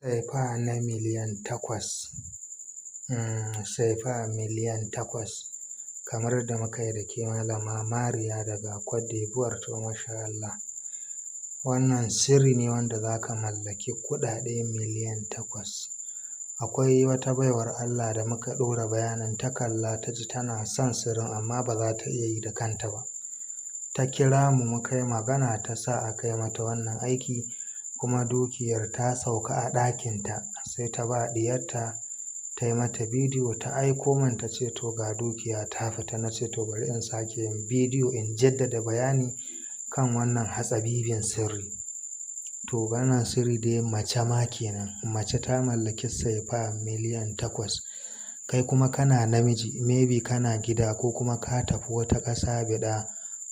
Sefa na miliyan 8. Sefa miliyan 8 kamar da muka yi da ke Malama Mariya daga Cote d'Ivoire. To masha Allah. Wannan sirri ne wanda za ka mallaki kuɗaɗe miliyan 8. Akwai wata baiwar Allah da muka ɗora bayanin ta kalla ta ji tana son sirrin amma ba za ta iya yi da kanta ba. Ta kira mu muka yi magana ta sa aka yi mata wannan aiki kuma dukiyar ta sauka a ɗakinta, sai ta ba ɗiyarta ta yi mata bidiyo ta aiko min ta ce to ga dukiya ta fita. Na ce to bari in sake yin bidiyo in jaddada bayani kan wannan hatsabibin sirri. To wannan sirri dai mace ma kenan, mace ta mallaki sefa miliyan 8. Kai kuma kana namiji, maybe kana gida ko kuma ka tafi wata ƙasa biɗa,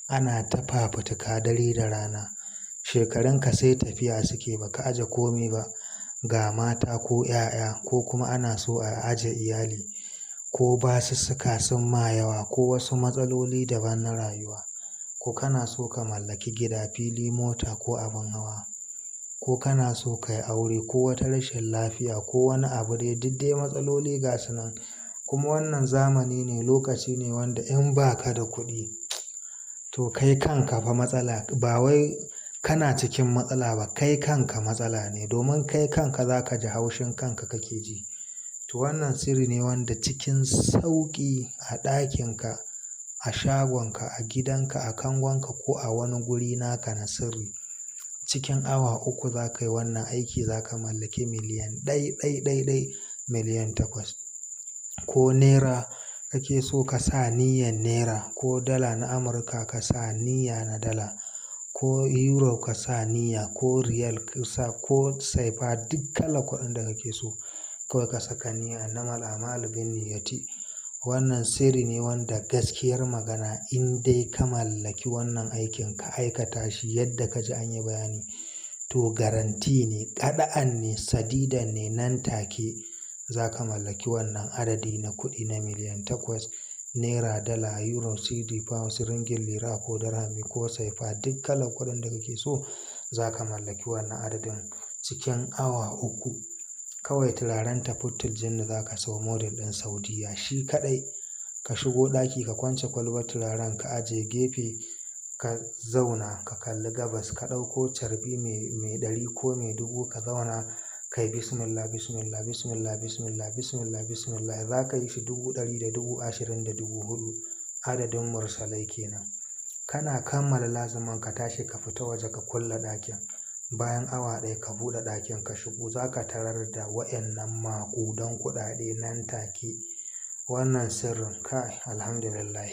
ana ta fafutuka dare da rana. Shekarunka sai tafiya suke ba ka aje komi ba, ga mata ko 'ya'ya ko kuma ana so a aje iyali ko basussuka sun ma yawa ko wasu matsaloli daban na rayuwa, ko kana so ka mallaki gida, fili, mota ko abin hawa, ko kana so ka yi aure ko wata rashin lafiya ko wani abu dai duk dai matsaloli ga su nan. Kuma wannan zamani ne, lokaci ne wanda in ba ka da kuɗi to kai kanka fa matsala. Ba wai kana cikin matsala ba, kai kanka matsala ne, domin kai kanka za ka ji haushin kanka kake ji. To wannan sirri ne wanda cikin sauƙi a ɗakinka, a shagonka, a gidanka, a kangonka ko a wani guri naka na sirri, cikin awa 3 za ka yi wannan aiki, za ka mallaki miliyan ɗai, ɗai, ɗai, ɗai miliyan 8. Ko naira kake so ka sa niyyan naira, ko dala na Amurka ka sa niyya na dala, ko euro ka sa niyya, ko riyal ka sa, ko sefa, duk kalar kuɗin da kake so kawai ka saka niyya. Innamal a'malu binniyati. Wannan sirri ne wanda gaskiyar magana in dai ka mallaki wannan aikin ka aikata shi yadda ka ji an yi bayani, to garanti ne, ƙada'an ne, sadidan ne, nan take za ka mallaki wannan adadi na kuɗi na miliyan 8, naira, dala, euro, cedi, pounds, ringgit, lira ko dirhami ko sefa, duk kalar kuɗin da kake so za ka mallaki wannan adadin cikin awa 3. Kawai turaren Tafuttul Jinni za ka sau model ɗin Saudiyya shi kaɗai. Ka shigo ɗaki ka kwance kwalbar turaren ka ajiye gefe, ka zauna ka kalli gabas, ka ɗauko carbi mai 100 ko mai 1000, ka zauna ka yi bismillah, bismillah, bismillah, bismillah, bismillah, bismillah. Za ka yi shi 100,000 da 20,000 da 4,000, adadin mursalai kenan. Kana kammala lazumin ka tashi ka fita waje ka kulle ɗakin. Bayan awa 1 ka buɗe ɗakin ka shigo, za ka tarar da wa'yannan maƙudan kuɗaɗe nan take. Wannan sirrin kai, alhamdulillah.